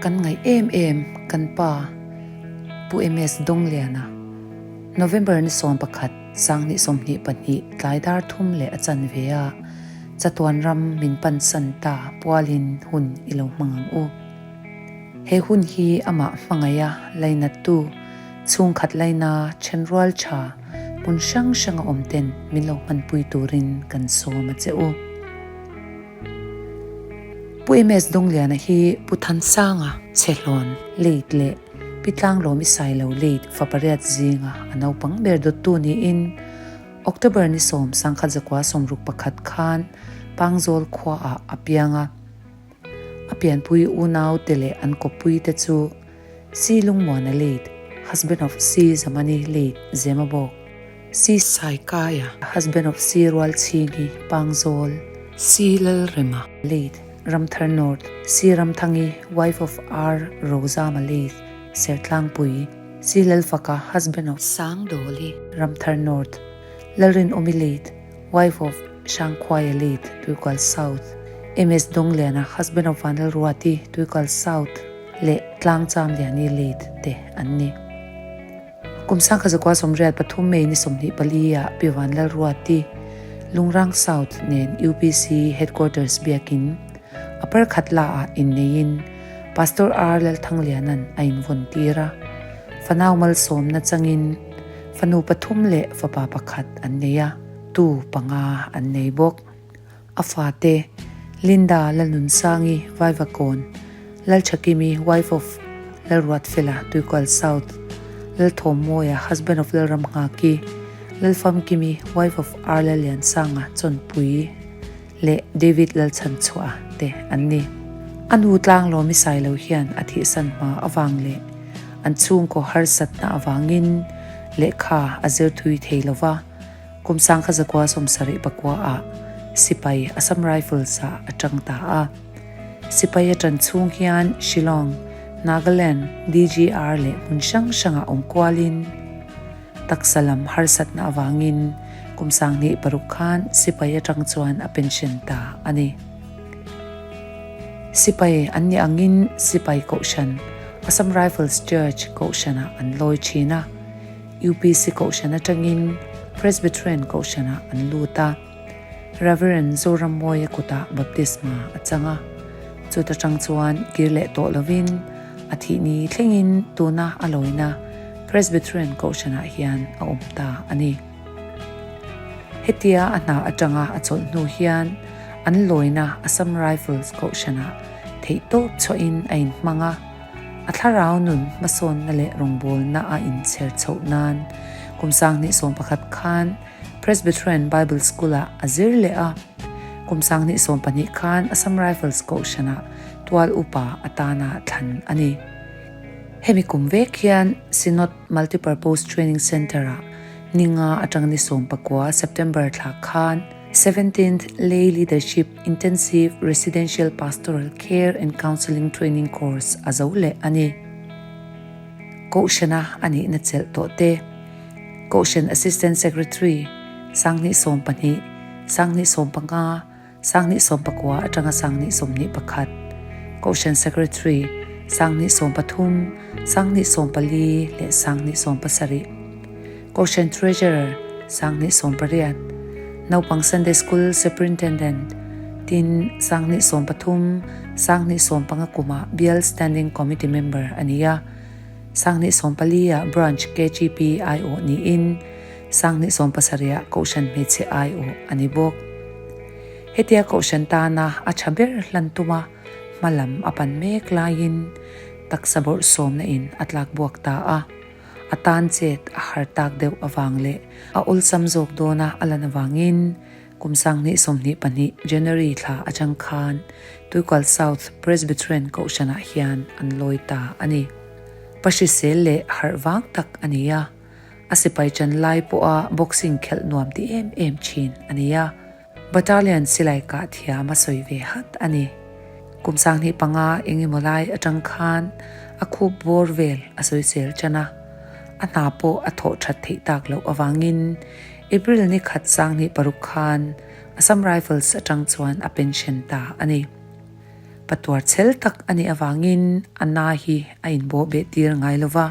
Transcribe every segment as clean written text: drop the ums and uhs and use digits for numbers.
Kan ngaih em em kan pa Pu MS Dongliana November ni 11 2022 tlai dar thum leh a chanve a chatuan ram min pansan ta pualin hun i lo hmang ang u. He hun hi amah hmangaih a lainattu chhungkhat laina thenrual tha hmun hrang hranga awm ten min lo hmanpui turin kan sawm a che u. Pu MS Dongliana hi Pu Thansanga Chhehlawn late leh Pi Tlanglawmi Sailo late fa pariat zinga a naupang ber dawttu niin October ni 10 1961 khan Pangzawl khuaah a piang a. A pianpui unau te leh an kawppui te chu Si Lungmuana late, husband of Si Zamani late, Zemabawk, Si Saikaia, husband of Si Rualchhingi, Pangzawl, Si Lalrema late, Ramthar North, Si Ramthangi, wife of R Rozama late, Sertlangpui, Si Lalfaka, husband of Sangdawli, Ramthar North, Lalrinawmi late, wife of Hrangkhuaia late, Tuikual South, MS Dongliana, husband of Vanlalruati, Tuikual South, leh Tlangchamliani late te an ni. Kum 1983 May ni 24 ah Pi Vanlalruati, Lungrang South nen UPC Headquarters biakin Upper Khatla ah inneiin Pastor R Lalthangliana'n a invawn tir a. Fanau malsawmna changin fanu pathum leh fapa pakhat an nei a, tu panga an nei bawk. A fate, Linda Lalnunsangi, Vaivakawn, Lalthakimi, wife of Lalruatfela, Tuikual South, Lalthawmmawia, husband of Lalramnghaki, Lalfamkimi, wife of R Lalliansanga, Chawnpui leh David Lalchhanchhuah te an ni. A nu tlanglawmi Sailo hian a thihsan hma avang leh an chhungkaw harsatna avangin lehkha a zir thui thei lova, Kum 1974 ah sipai Assam Rifles ah a tang ta a. Sipai a tan chhung hian Shillong, Nagaland, DGR leh hmun hrang hrangah awm kualin taksa lam harsatna avangin kum 2006 khan sipai atang chuan a pension ta a ni. Sipai an nih angin Sipai Kohhran, Assam Rifles Church Kohhranah an lawi thin a. UPC Kohhran atangin Presbyterian Kohhranah an lut a, Reverend Zorammawia kutah baptisma a chang a. Chuta tang chuan kir leh tawh lovin a thih ni thlengin tuna a lawina Presbyterian Kohhranah hian a awm ta a ni. Hetia a hna atanga a chawlh hnu hian an lawina Assam Rifles Kohhranah theihtawp chhuahin a inhmang a. A thlarau nun hmasawnna leh rawngbawlna a inchher chhoh nan kum 2011 khan Presbyterian Bible School-ah a zir leh a. Kum 2012 khan Assam Rifles Kohhranah tual upa atana thlan a ni. Hemi kum vek hian Synod Multipurpose Training Centre-ah ninga atang ni 19 September thla khan 17th Lay Leadership Intensive Residential Pastoral Care and Counselling Training Course a zo leh a ni. Kohhrana a nihna chelh tawh te, Kohhran Assistant Secretary, 2012, 2015, 2019 atanga 2021, Kohhran Secretary, 2013, 2014 leh 2017, Kohhran Treasurer, 2018, Naupang Sunday School Superintendent, tin 2013, 2015 kumah Bial Standing Committee Member a ni a, 2014 ah Branch KGP aiawh niin 2017 ah Kohhran Hmeichhe aiawh a ni bawk. Hetia Kohhran tana a tha ber hlan tuma hmalam a pan mek laiin taksa bawrhsawmna in a tlak buak ta a. A tan chet a har tak deuh avang leh a awlsam zawk dawna a lan avangin kum 2022 January thla atang khan Tuikual South Presbyterian Kohhranah hian an lawi ta a ni. Pa hrisel leh harh vang tak a ni a, a sipai chan lai pawha boxing khelh nuam ti em em thin a ni a. Battalion silai kah thiam a sawi ve hat a ni. Kum 2005 eng emaw lai atang khan a khup bawr vel a sawi sel tan a. A hna pawh a thawh that theih tak loh avangin April ni khat 2006 khan Assam Rifles atang chuan a pension ta a ni. Patuar chhel tak a nih avangin a na hi a inbawh beh tir ngai lo va.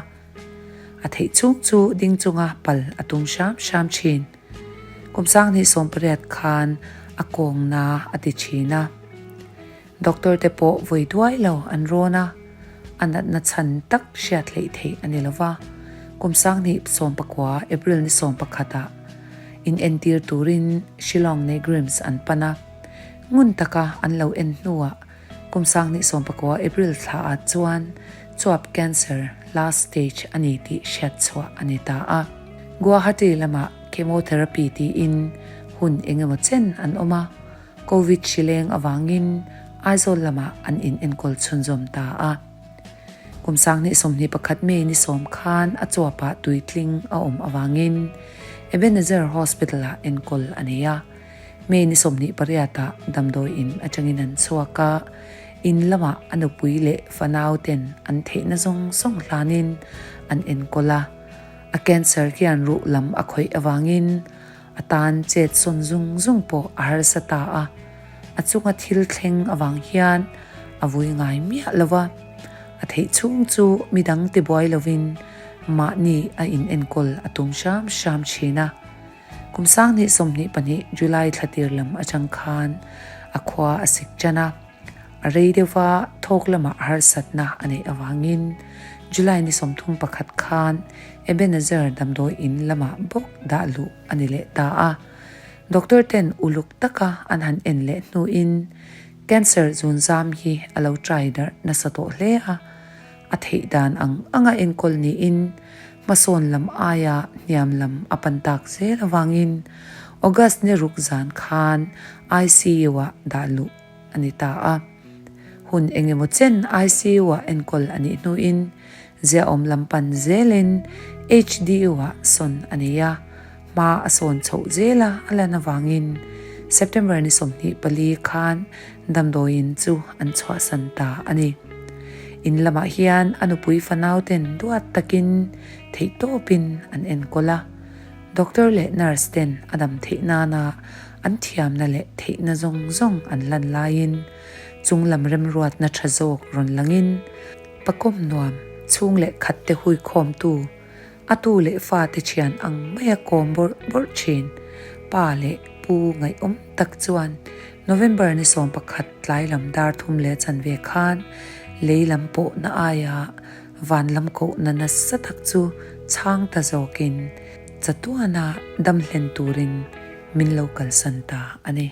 A theih chhung chu ding chunga pal a tum hram hram thin. Kum sanghnih 18 khan a kawng na a ti thin a. Doctor te pawh vawi duai lo an rawn a, a natna chhan tak hriat hleih theih a ni lo va. Kum 2019 April ni 11 ah inentir turin Shillong Negrims an pan a. Ngun taka an lo en hnuah kum 2019 April thla ah chuan chuap cancer last stage a ni tih hriat chhuah a ni ta a. Guwahati lamah chemotherapy tiin hun engemaw chen an awm a. Covid hri leng avangin Aizawl lamah an in enkawl chhunzawm ta a. Kum 2021 May ni sawm khan a chuapah tuitling a awm avangin Ebenezer Hospital-ah enkawl a nei a. May ni 28 ah damdawi in atangin an chhuak a, in lamah a nupui leh fanau ten an theihna zawng zawng hlanin an enkawl a. A cancer hian ruh lam a khawih avangin A tan chet sawn zung zung pawh a harsa ta a, a chunga thil thleng avang hian a vui ngai miah lo va, a theih chhung chu midang tibuai lovin mahni a in enkawl a tum hram hram thin a. Kum 2022 July thla tir lam atang khan a khua a sik tan a. A rei deuhva thawk lamah harsatna a neih avangin July ni 31 khan Ebenezer damdawi in lamah bawk dah luh a ni leh ta a. Doctor ten uluk taka an han en leh hnuin cancer zunzam hi a lo trai darh nasa tawh hle a, a theih dan ang anga enkawl niin hmasawn lam aia hniam lam a pan tak zel avangin August ni ruk zan khan ICU-ah dah luh a ni ta a. Hun engemaw chen ICU-ah enkawl a nih hnuin ziahawm lam pan zelin HDU-ah sawn a nei a, hma a sawn chhoh zela a lan avangin September ni 24 khan damdawiin chu an chhuahsan ta a ni. In lamah hian a nupui fanau ten duat takin theihtawpin an enkawl a. Doctor leh nurse ten a dam theih nana an thiamna leh theihna zawng zawng an lan laiin chung lam remruatna tha zawk rawn langin pakawm nuam chhung leh khat te hui khawmtu a tu leh fa te thian ang maia kawm bawrh bawrh thin pa leh pu ngaihawm tak chuan November ni 11 tlai lam dar thum leh chanve khan lei lam pawhna aia Van lam kohna nasa tak chu chhang ta zawkin chatuana dam hlen turin min lo kalsan ta a ni.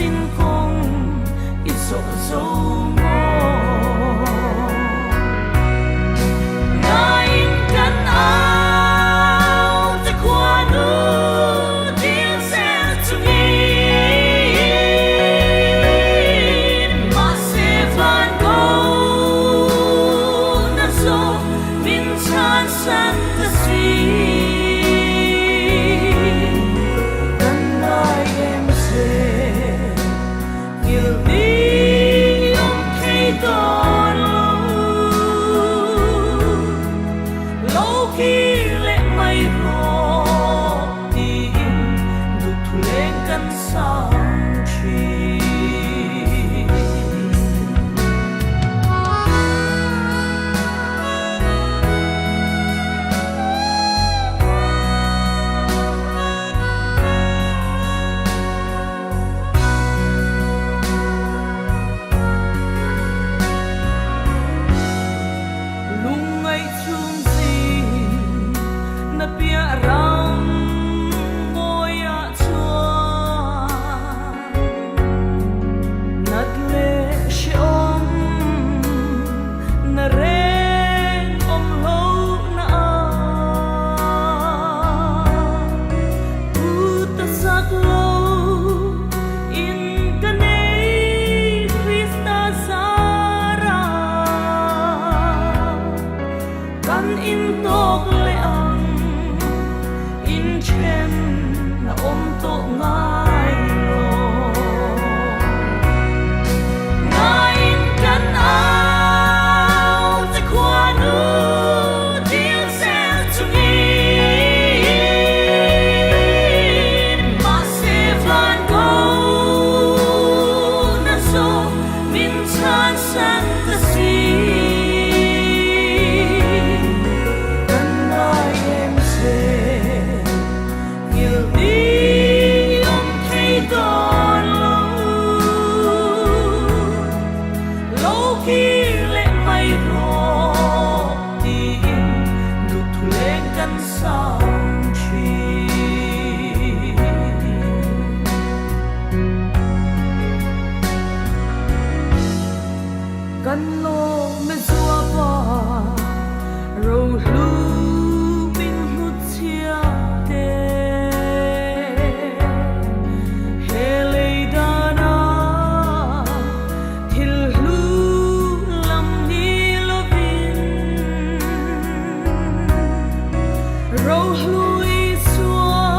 Zin kawng i zawh zo maw? Ngaiin kan au te khuanu dil zel chungin mahse van ko na zawh min chhan san ta si. Kan ngai em che nghilh ni awm thei dawn lo. Lo kir leh mai rawh tiin duhthu leng kan sang thin. Lungngaih chhung zing na piah ram mawiah chuan nat leh hrehawm na reng awm lo na a pu ta sak lo in ka nei Krista zara kan intawk leh ang inthen a awm tawh ngai lo. Ngaiin kan au che khuanu dil zel chungin mahse van ko na zawh min chhan san ta si. Kan ngai em che nghilh ni awm thei dawn lo. Lo kir leh mai rawh tiin duhthu leng kan sang thin. Kan lawm e zuapa rohlu min hnutchhia te. He lei dana thil hlu lam ni lovin rohlu Isua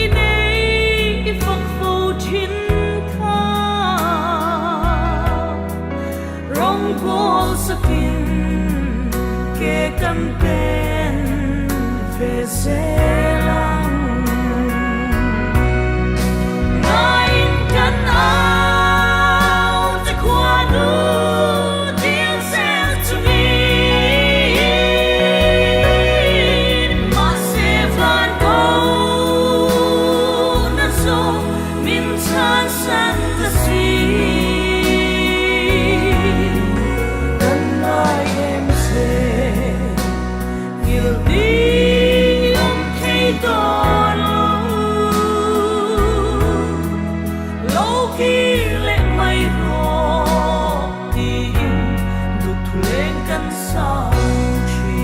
i nei i fak fo thin kha. Rawngbawl sakin ke kan pen ve zel ang. Ngaiin kan au che khuanu dil zel chungin mahse van ko na zawh min chhan san ta si. Kan ngai em che nghilh ni awm thei dawn lo. Lo kir leh mai rawh tiin duhthu leng kan sang thin.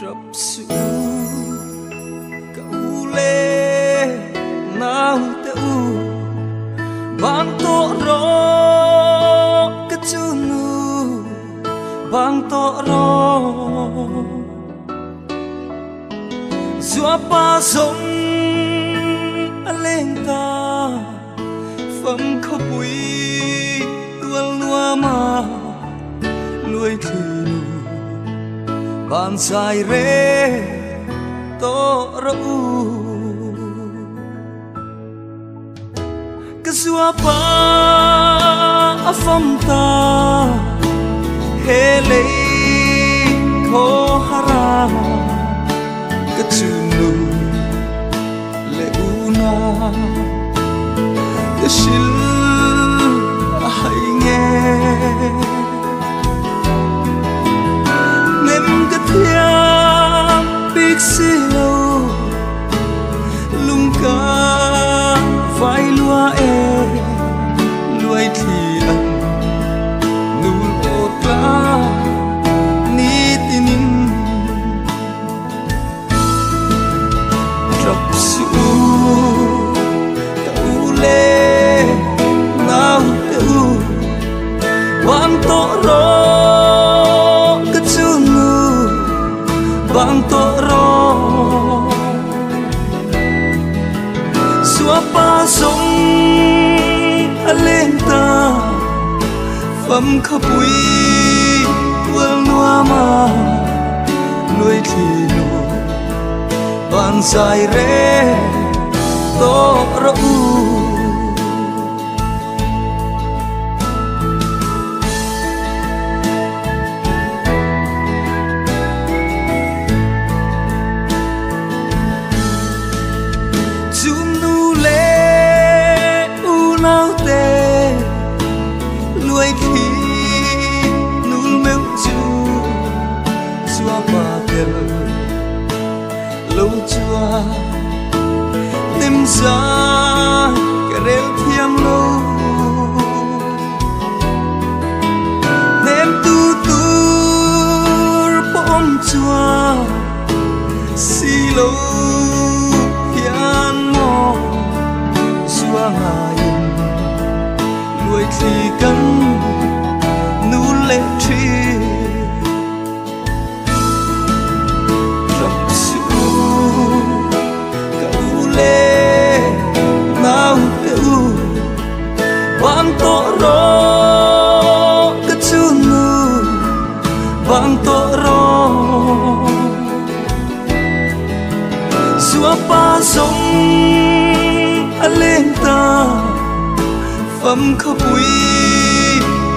Trap suh u, ka u le nau te u, bang tawh rawh ka chu nu, bang tawh rawh. Zuapa zawng a leng ta, fam khawpui tual nuam a luai thli nu. Ban zai reng tawh rawh u. Ka Zuapa a fam ta he lei khaw hara ka chunu le una ka hril a hai nge nem ka thiam bik si lo lung ka vai lua e luai thli an nul aw tla ni tinin Trap suh u ka u le nau te u Bang tawh rawh ka chunu bang tawh rawh Zuapa zawng a leng ta fam khawpui tual nuam a nuai thli nu van zai reng tawh rawh u. Chum nu le unau te luai thli nul meuh chu chua pa tel lo chua nem za ka rel thiam lo nem tu tur pawh awm chua si lo hian maw zua ngaiin luai thli kan nu leh thin. Trap suh u ka u le nau te u bang tawh rawh ka chunu bang tawh rawh Zuapa zawng a leng ta fam khawpui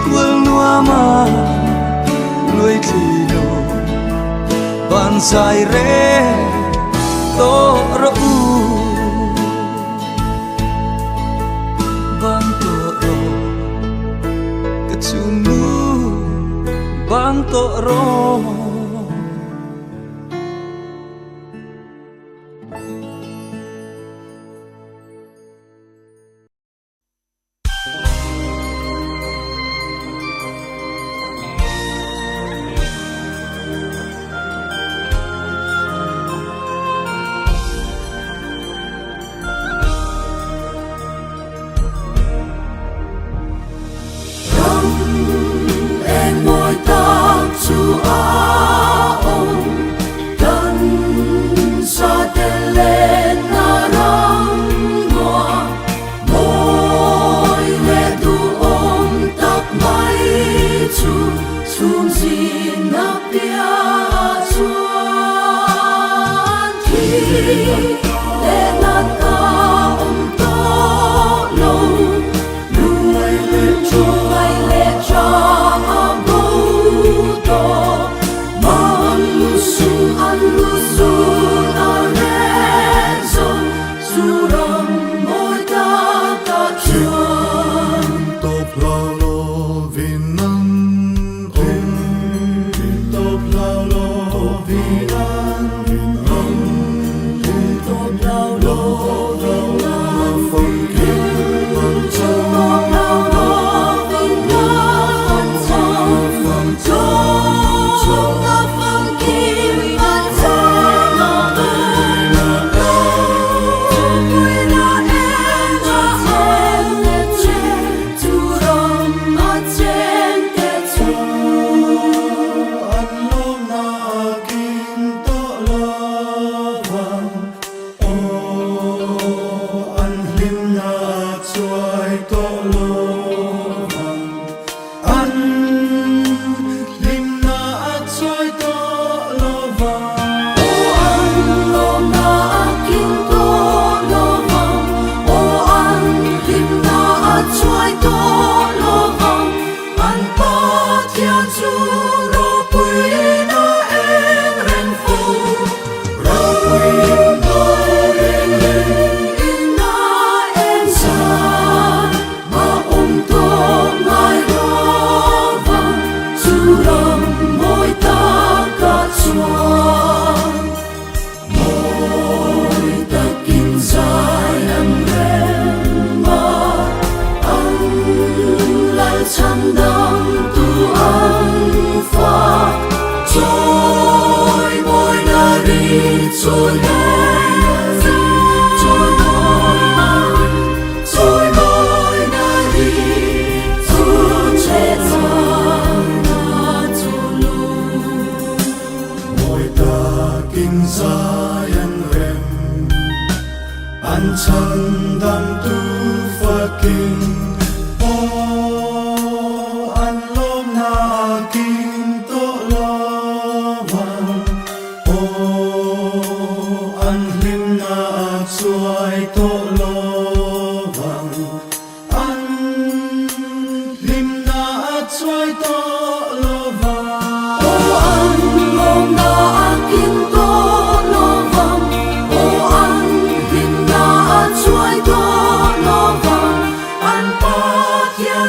tual nuam a nuai thli lo van zai reng tawh rawh u Bang tawh rawh ka chhungnu bang tawh rawh. Ram eng mawi tak chu a.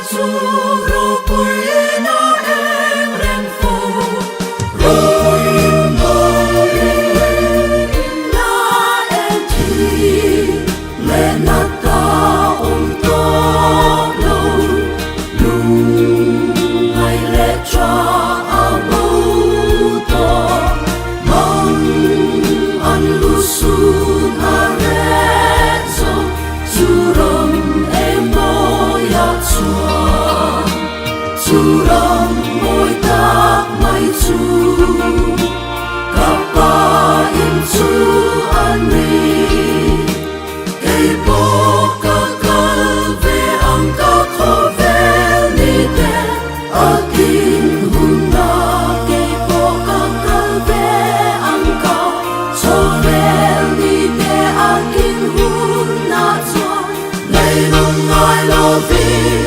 chu ropuiin a eng reng fo, ropuiin mawiin la eng thin leh nata awm tawh lo, lungngai leh tha a bo tawh, mang an lu sun a reh zo. Chu ram eng mawiah chuan, chu ram mawi tak mai chu ka pa in chu a ni. Kei pawh ka kal ve ang ka khawvel ni te a kin hunna. Kei pawh ka kal ve ang ka chawvel ni te a kin hunna chuan. Leilung ngai lovin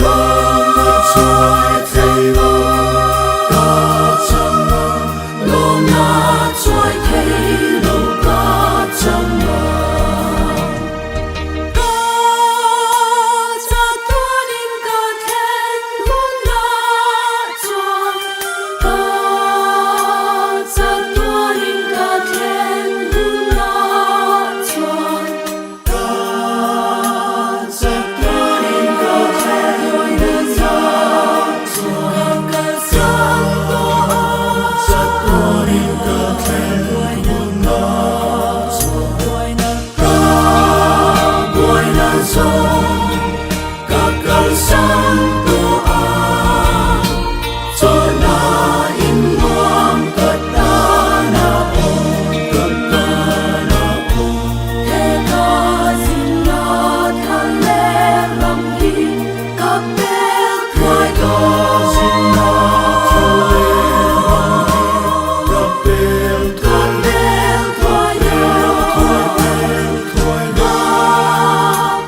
lawmna chuai thei lo ka chang a, lawmna chuai thei lo ka chang a. Ka chatuanin ka thlen hunah chuan ka chatuanin ka thlen hunah chuan ka chatuanin ka thlen hunah chuan ka kalsan tawh a chatuanin ka thlen hunah chuan ka buaina zawng ka kalsan tawh a chawlhna in nuam ka tan a awm ka tan a awm. He ka zinna thlan leh ram hi ka pel thuai dawn. Zinna thlan leh ram hi ka pel thuai thuai thuai dawn. Ka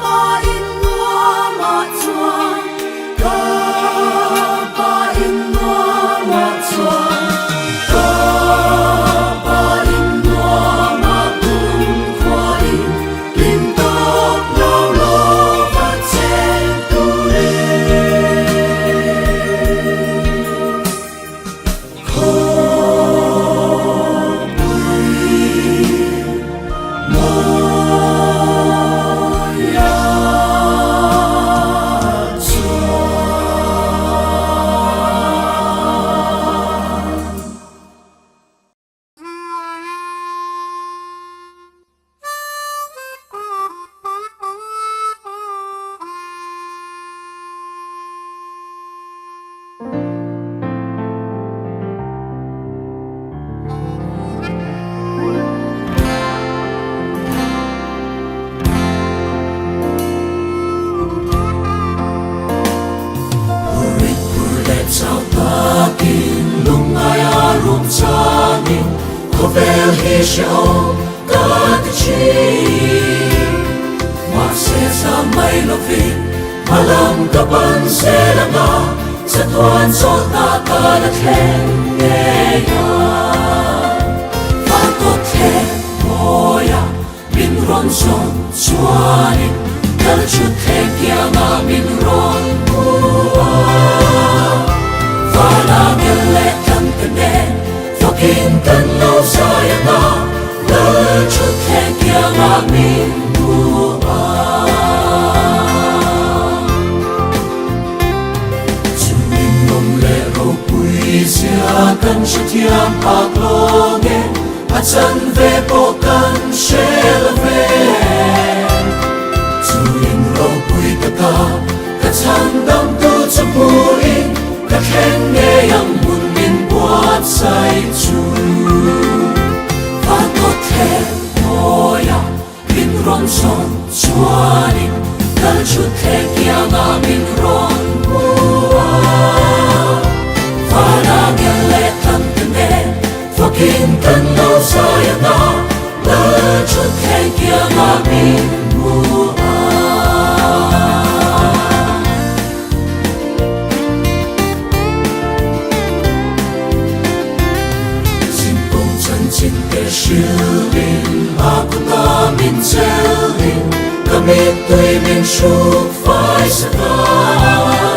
pa in nuamah chuan ka pa in nuamah chuan ka pa in nuamah kumkhuain hlim tawp lo lova cheng turin. Khawvel hi hrehawm ka ti thin. Mahse zam mai lovin hmalam ka ban zel anga chatuan chawlhna ka la thleng ngei a. Van thleng mawia min rawn zawn chuanin kal chhut thleng kianga min rawn hmu a. Vana ngel leh tlangte nen fakin kan lo zai anga lal chhut thleng kianga min hmu a. Chumin nawm leh ropui zia kan hrethiam phak lawng e, a chanve pawh kan hre lo ve. Chuin ropui taka ka chhandamtu chu hmuhin ka thleng ngei ang hmun min buatsaih chu. Van kawt thleng mawia min rawn zawn chuanin kal chhut thleng kianga min rawn hmu a. Vana ngel leh tlangte nen fakin kan lo zai anga lal chhut thleng kianga min hmu a. Zinkawng chanchin te hrilhin a kuta min chelhin ka mittui min hruk fai sak a.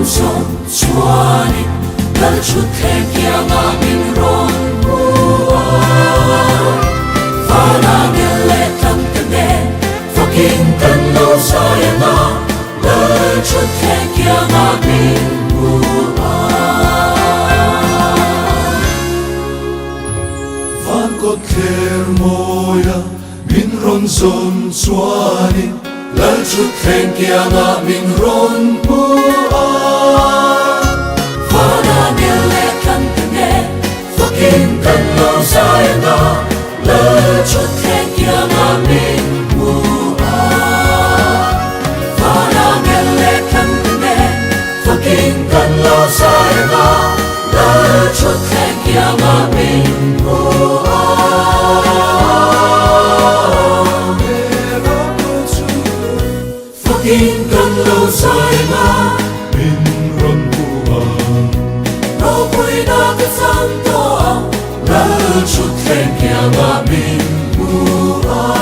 rawn zawn chuanin Lal thutthleng kiangah min rawn hmu a. Vana ngel leh tlangte nen fakin kan lo zai ang a, Lal thutthleng kiangah min hmu a. Van kawt thler mawia min rawn zawn chuanin Lal thutthleng kiangah min rawn hmu a. Vana ngel leh tlangte nen fakin kan lo zai ang a, Lal thutthleng kiangah min hmu a. Vana ngel leh tlangte nen fakin kan lo zai ang a, Lal thutthleng kiangah min hmu a. Fakin kan lo zai ang a, Min rawn hmu a. Ropuina ka chang tawh ang, Lal thutthleng kiangah min hmu a.